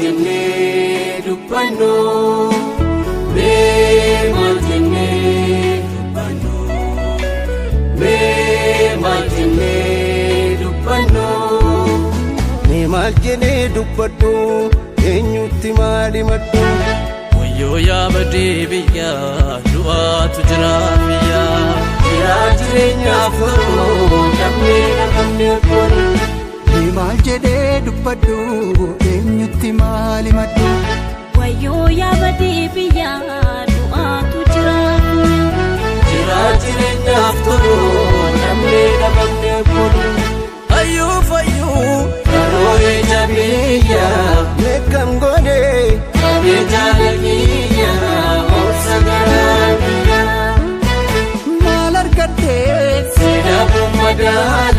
jennee dubbannu? Mee maal jennee dubbannu? Mee maal jennee dubbannu? Mee maal jedhee dubbadhu? Eenyutti maal himadhu? Wayyoo yaa badii biyyaa, du'aatu jira biyyaa. Jiraa jireenyaaf tolu dhabnee dhabamnee oolu. Mee maal jedhee dubbadhu? Eenyutti maal himadhu? Wayyoo yaa badii biyyaa, du'aatu jira. Jiraa jireenyaaf tolu dhabnee dhabamnee oolu. Hayyuu fayyuu Karoo ija biyyaa. Meeqam godhee? Qabee jaalaliyyaa obsa garaa biyyaa. Maal argadhee? Seenaa gammadaadha.